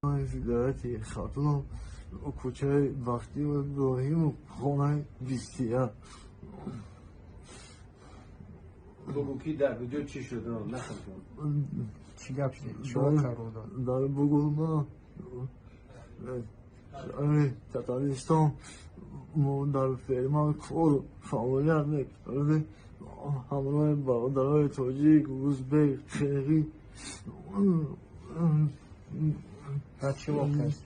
Вилояти Хатлон, кӯчаи Бахтиёр Иброҳимов, хонаи 21. Бугӯ, ки дар куҷо чӣ шуд? Нақл кун. Чӣ гап шуд? Чӣ воқеа рӯй дод? Дар Бугулма, шаҳри Татаристон, мо дар ферма кор фаъолият мекардем ҳамроҳи бародарои тоҷик, узбек, қирғиз. Баъд чӣ воқеа аст?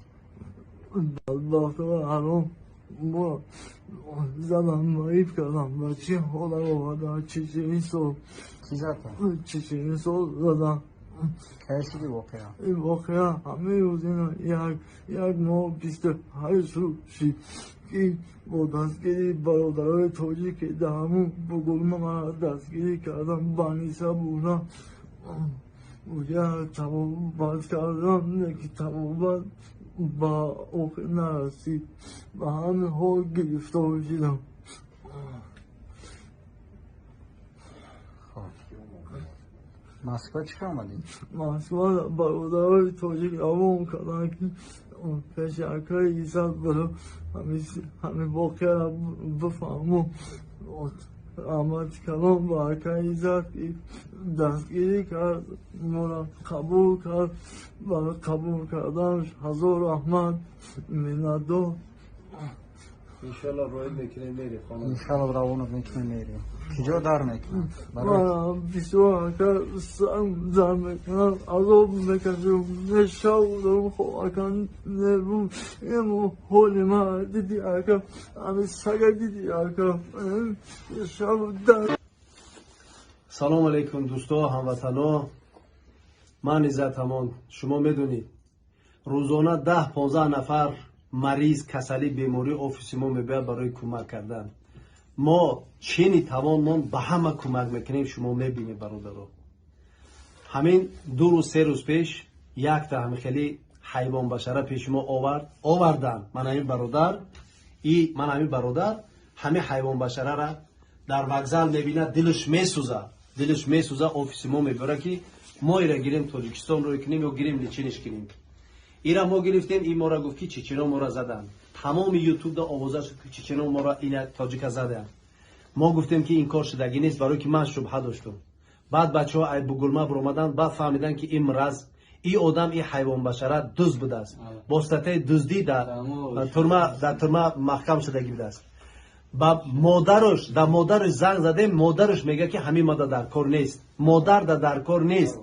Бадбахтона ҳаром мо задан, маиб кардам. Ба чӣ ҳолат овардан? Чеченисто. Кӣ зада? Чеченисто задан. Кай шуди воқеа? Ин воқеа ҳамин рӯз, ина як моҳ 28 рӯз шид, ки бо дастгирии бародарои тоҷик, ки дар ҳамун Бугулма мана дастгирӣ кардам, больница бурдам, уҷа табобат кардам, ки табобат ба охир нарасид. Ба ҳамин ҳол гирифтор шудам. Хоб, Москва чӣ кор омадед? Москва бародарои тоҷик равон карданд, ки пеши акаи Иззат буро, ҳамин воқеаро бифаҳму. Раҳмати калон ба акаи Иззат, ки дастгирӣ кард, моро қабул кард. Барои қабул карданаш ҳазор раҳмат, миннатдор. Иншалло, роҳид мекунем, мерем хона. Иншалло, равонат мекунем, мерем. Киҷо дар мекунам? Бисёр, ака, сарм дар мекунам, азоб мекашам, не шав дорам, хоб, ака, нервум имо. Ҳоли ман диди, ака, ҳами сага диди, ака, шав дар. Салому алайкум, дӯсто, ҳамватано. Ман Иззат ҳамон. Шумо медонед, рӯзона 10-15 нафар мариз, касалӣ, беморӣ офиси мо мебиёяд барои кӯмак кардан. Мо чени тавонмон ба ҳама кӯмак мекунем, шумо мебинед, бародаро. Ҳамин 2 рӯз, 3 рӯз пеш якта ҳамин хеле ҳайвонбашара пеши мо овардан. Ман ҳамин бародар и ман ҳамин бародар ҳамин ҳайвонбашарара дар вокзал мебинад, дилаш месӯзад, дилаш месӯзад, офиси мо мебиёрад, ки мо ира гирем, Тоҷикистон рӯй кунем ё гирем, лечение ш кунем. Ира мо гирифтем, ин мора гуфт, ки чечено мора заданд. Тамоми ютубда овоза шуд, ки чечено мора, ина тоҷика заданд. Мо гуфтем, ки ин кор шудагӣ нест, барое ки ман шубҳа доштум. Баъд бачаҳо ай Бугулма биромаданд, баъд фаҳмиданд, ки ин мраз, и одам, и ҳайвонбашара дузд будааст, бо статья и дуздӣ дар турма маҳкам шудагӣ будааст. Ба модараш, да модараш занг задем, модараш мегӯяд, ки ҳамин мада дар кор нест, модар да дар кор нест.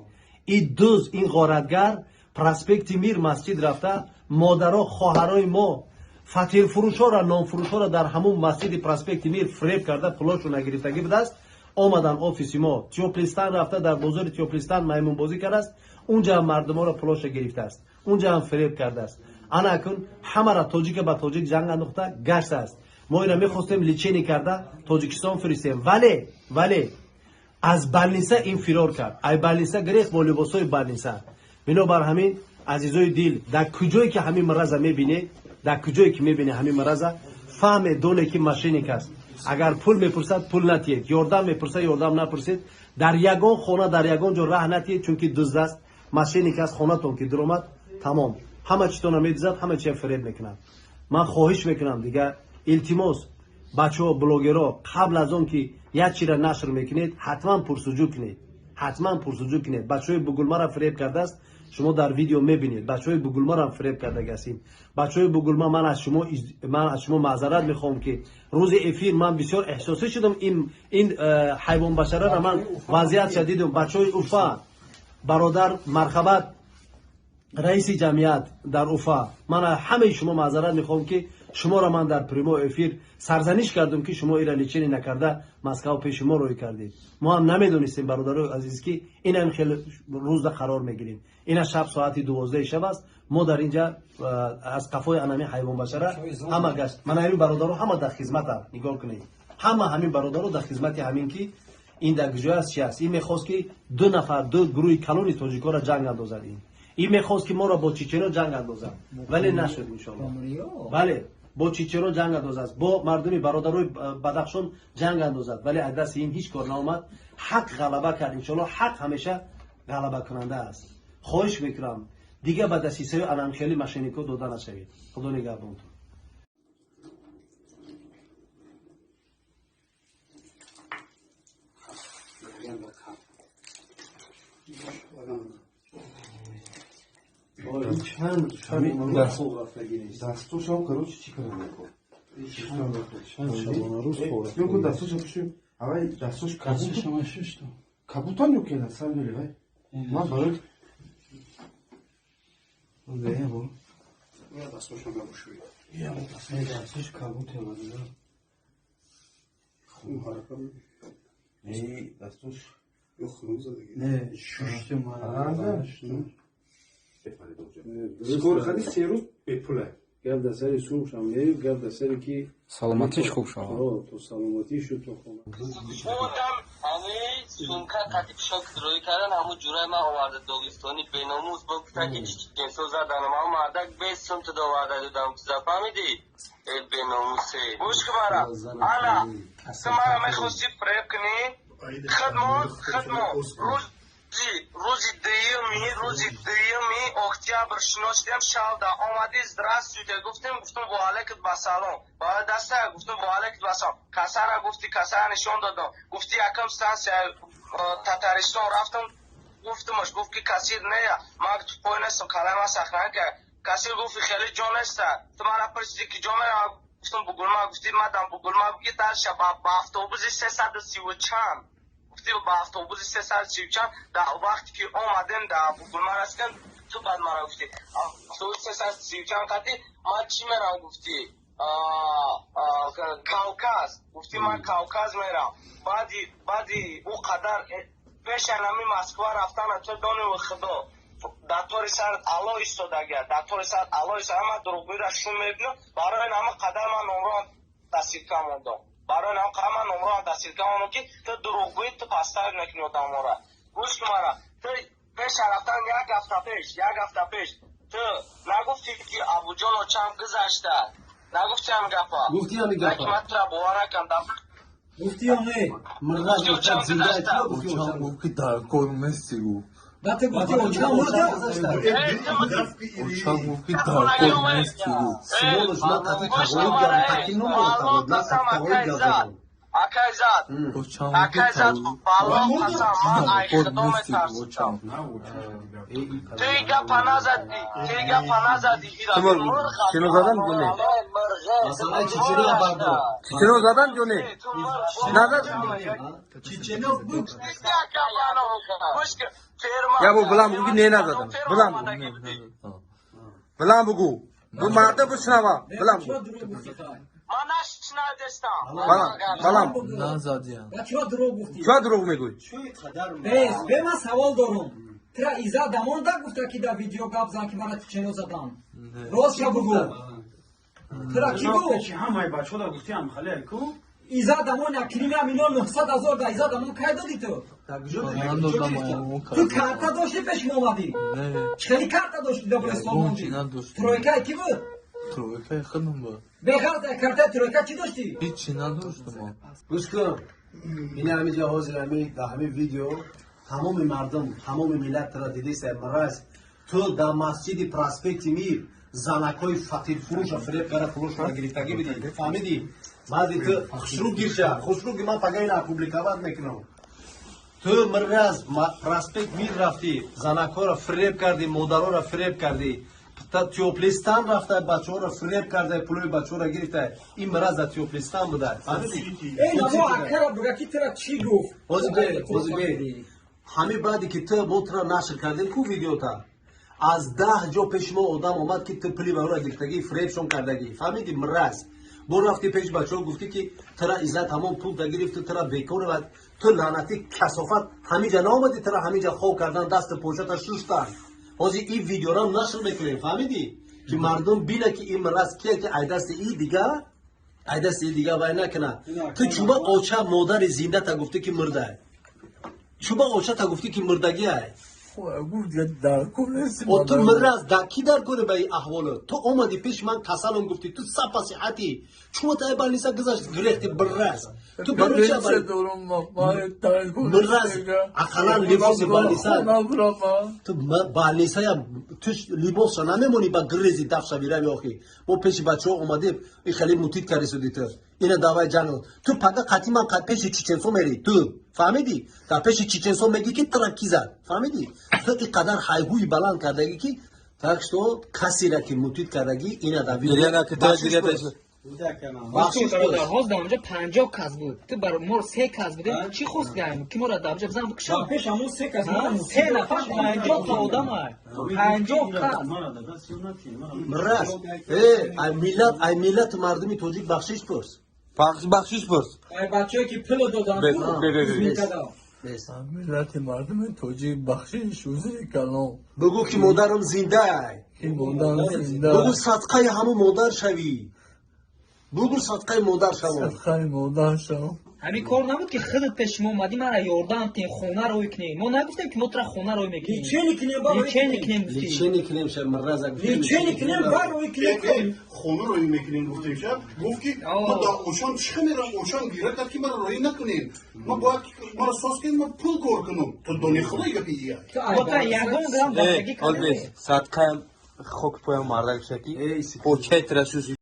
И дузд, ин ғоратгар проспекти Мир масҷид рафта, модаро, хоҳарои мо, фатирфурӯшҳоро, нонфурӯшҳоро дар ҳамун масҷиди проспекти Мир фиреб карда, пулошона гирифтагӣ будааст. Омадан офиси мо. Тёплый Стан рафта, дар бозори Тёплый Стан маймунбозӣ кардааст, унҷа ҳам мардуморо пулоша гирифтааст, унҷа ҳам фиреб кардааст. Ана акун ҳамара тоҷика ба тоҷик ҷанг андохта гаштааст. Мо ина мехостем лечение карда Тоҷикистон фиристем, вале аз больница ин фирор кард, ай больница гирехт бо либосҳои больница. Бинобар ҳамин, азизои дил, дар куҷое ки ҳамин мраза мебинед, дар куҷое ки мебинед ҳамин мраза, фаҳме, доне, ки мошенник аст. Агар пул мепурсад, пул натиҳед, ёрдам мепурсад, ёрдам напурсед, дар ягон хона, дар ягон ҷо раҳ натиҳед, чунки дузд аст, мошенник аст. Хонатон ки дуромад, тамом, ҳама читона медизад, ҳама чия фиреб мекунад. Ман хоҳиш мекунам, дигар илтимос, бачаҳо, блогерҳо, қабл аз он ки як чира нашр мекунед, ҳатман пурсуҷӯ кунед, ҳатман пурсуҷӯ кунед. Бачаҳои Бугулмара фиреб кардааст, шумо дар видео мебинед, бачаҳои Бугулмарам фиреб кардагастин. Бачаҳои Бугулма, ман аз шумо маъзарат мехоҳам, ки рӯзи эфир ман бисёр эҳсосӣ шудам. Ин ҳайвонбашарара ман вазъиятша дидум. Бачаҳои Уфа, бародар, марҳабат, раиси ҷамъият дар Уфа, ман ҳамаи шумо маъзарат мехоҳам, ки шуморо ман дар прямой эфир сарзаниш кардум, ки шумо ира лечение накарда Москва пеши мо рӯй кардед. Мо ҳам намедонистем, бародарои азиз, ки инам хеле рӯзда қарор мегирем. Ина шаб соати 12 шаб аст, мо дар инҷа аз қафои анами ҳайвонбашара ҳама гашт. Ман ҳамин бародаро ҳама дар хизматам, нигоҳ кунед, ҳама ҳамин бародаро дар хизмати ҳамин, ки ин дар куҷо аст, чи аст. Ин мехост, ки ду нафар, ду гурӯҳи калони тоҷикоро ҷанг андозад. Ин мехост, ки моро бо чечено ҷанг андозад, вале нашуд, иншоалло. Бале, бо чечено ҷанг андозад, бо мардуми бародарои Бадахшон ҷанг андозад, вале аз дасти ин ҳеҷ кор наомад. Ҳақ ғалаба кард, иншоалло. Ҳақ ҳамеша ғалабакунанда аст. Хоҳиш мекунам. Дига ба дастисаи анамхели мошеннико дода нашавед. Худо нигаҳбонтон. Дастошам, короче, чӣ кардам? Чанд дастошам пушим. Авай дастош кабутан ё ки на самом деле, вай? Ман барои дастошам набушуй. Дастош кабут Хун ҳарака Не, дастош ё хун задаги. Не, шушти ман. Скоро хади се рӯз бепула. Гап дар сари сумшам не, гап дар сари ки саломатиш хуб шавад. То саломатӣ шуд то хона. Одам ҳами сумка қати пишок рӯй кардан, ҳамун ҷурай ман оварда догистони беномус бо гуфта ки чиченсо заданам, ҳамун мардак бес сум ту доварда додам, ту зафаҳмидӣ? Э беномусе. Гӯш ки мара. Ана, ту мара мехости фиреб кунӣ? Хидмат, хидмат. Рӯзи дуюми октябр шиносидем, шалда омадӣ, здравствуйте гуфтем, гуфтум ва алайкум ассалом. Ба даста гуфтум ва алайкум ассалом. Касара гуфти, касара нишон додам. Гуфти якам станция Татаристон рафтам, гуфтумаш, гуфт ки кассир не, ман пой нестам, калама сахран кард. Кассир гуфт хеле ҷо неста. Ту мара пурсидӣ ки ҷо меравам, гуфтум Бугулма, гуфти мадам Бугулма бигир дальше ба автобуси 330 чанд. Гуфти ба автобуси 334 дар вақте ки омадем дар Бугулма расидем, ту баъд мара гуфти автобуси 334 қати ман чӣ мерам, гуфти Кавказ, гуфти ман Кавказ мерам. Баъди ӯ қадар пеш аз ҳамин Москва рафтана ту дони худо дар тори сарат ало истодагия, дар тори сарат ало истода, ман дурӯғгӯиро шум мебинам. Барои ин ҳама қадар ман номроам дастирка мондам. Барои ин ҳама ман номроам дастирка мондам ки ту дурӯғгӯӣ, ту пастар мекунӣ одамонро. Гӯш кун мара, ту пеш аз рафтан як ҳафта пеш ту нагуфтӣ ки Абуҷон очам гузашта, нагуфтӣ ҳамин гапа? Гуфтӣ ҳамин гапа. Ман тура бовар накардам. Гуфтӣ ё не? Мирғаз очам зинда гуфтӣ очам гуфт ки дар кор нести гуфт. Бате гуфти очам мурда? Очам гуфт ки дар кор нести гуфт. Сволочь, ман қати тағоиб гап, таки номро тағоиб, ман қати тағоиб гап задам. Акайзад, Акайзад, балло қасам, ман ай худо метарсидам. Ту ин гапа назадӣ, ту ин гапа назадӣ. Кино задан ё не? Масалаи Чечениро бардор. Кино задан ё не? Назад. Чечено буд. Я бу билам бугу не назадам. Билам бугу. Билам бугу. Бу марда бишнава. Билам бугу. Ман нашнавидестам. Балам. Назадиям. Ба чиро дурӯғ гуфтӣ? Чиро дурӯғ мегӯӣ? Бес, бе ман савол дорам. Тира Иззат Амон да гуфта ки дар видео гап зан ки мара Чечено задан. Рост ша бугу. Тира кӣ гуфт? Ҳамаи бачаҳо да гуфти ҳам хале ку? Иззат Амон як килимия миллион 900 ҳазор да Иззат Амон кай додӣ ту? Ту карта доштӣ пеш мо омадӣ? Чӣ хели карта доштӣ дар Бреслав мондӣ? Тройкаи кӣ буд? Тройкаи худам буд. Беғарз картаи тройка чӣ доштӣ? Ҳичи надоштам. Гӯш кун. Ина ҳамин ҷо ҳозир ҳамин дар ҳамин видео тамоми мардум, тамоми миллат туро дидиса мираз. Ту дар масҷиди проспекти Мир занакҳои фақирфурӯша фиреб карда фурӯшро гирифтагӣ бидӣ. Фаҳмидӣ? Баъди ту хушрӯ гирша, хушрӯ ки ман пага ина публиковать мекунам. Ту мираз проспект Мир рафтӣ, занакҳоро фиреб кардӣ, модароро фиреб кардӣ. Тёплистан рафта, бачаҳоро фиреб карда, пулои бачаҳоро гирифта. Ин мираз дар Тёплистан буда. Фаҳмидӣ? Эй, намо акара буга ки тура чӣ гуфт? Ҳозир бе, ҳозир бе. Ҳамин баъде ки ту мо тура нашр кардем ку видеота, аз 10 ҷо пеши мо одам омад ки ту пули бароро гирифтагӣ, фиребшон кардагӣ. Фаҳмидӣ? Мираз. Бо рафти пеши бачаҳо гуфтӣ ки тура Иззат ҳамон пул да гирифту тура бекор ва ту лаънатӣ касофат ҳаминҷа наомадӣ, тура ҳаминҷа хоб кардан, дасту почата шуштан. Ҳозир ин видеоро нашр мекунем, фаҳмидӣ? Ки мардум бина ки ин мираз кие ки ай дасти и дига, ай дасти и дига вай накуна. Ту чуба оча модари зиндата гуфтӣ ки мурдай. Чуба очата гуфтӣ ки мурдагиай. Гуфт дар кор нест. О, ту мираз да ки дар кори ба ин аҳволо? Ту омадӣ пеши ман, касалам гуфтӣ, ту сапа сиҳатӣ. Чумо та больница гузашт, гирехти бираз. Ту барои чи мираз ақаллан либоси больница ту больницаям ту либосша намемонӣ, ба гирези дафша вирави. Охи мо пеши бачаҳо омадем, и хеле мутит карди суди ту. Ина давай ҷано, ту пага қатъи ман пеши чеченсо мери, ту фаҳмидӣ? Дар пеши чеченсо мегӣ, ки тура ки зад, фаҳмидӣ? Ту ин қадар ҳайҳӯи баланд кардагӣ, ки так что касера ки мутит кардагӣ, ина дар Бахшиш, бародар, ҳоз дар онҷо 50 кас буд, ту бар мо се кас будем. Чӣ хост гаем, ки моро дар онҷо бизан, бикушам? Пеш ҳамон се кас. Се нафар, 50 та одам, ай 50 кас. Мираз, ай миллат, ай миллату мардуми тоҷик бахшиш пурс. Бахшиш пурс. Ай бачае ки пуло додан. Миллати мардуми тоҷик бахшиш, узри калом. Бугӯ, ки модарам зиндаай. Ки модарам зинда. Бугӯ, садқаи ҳамун модар шавӣ. Бугӯ, садқаи модар шавам. Садқаи модар шавам. Ҳамин кор набуд, ки худат пеши мо омадӣ, мара ёрдам кунем, хона рӯй кунем. Мо нагуфтем, ки мо тура хона рӯй мекунем. Лечение кунем, ба Лечение кунем гуфтӣ. Лечение кунем ша, мираза. Лечение кунем, ба рӯй кунем. Хона рӯй мекунем гуфтем ша, гуфт, ки ма дар Ошон чӣ мерам, Ошон гира кард, ки мара рӯй накунем, ма бояд мара соз кунем, ма пул кор кунам. То дони худо гапи ия. Мо та ягон грамм бандагӣ кардем. Садқаям хок поям мардак шаки. Очай тра шуш.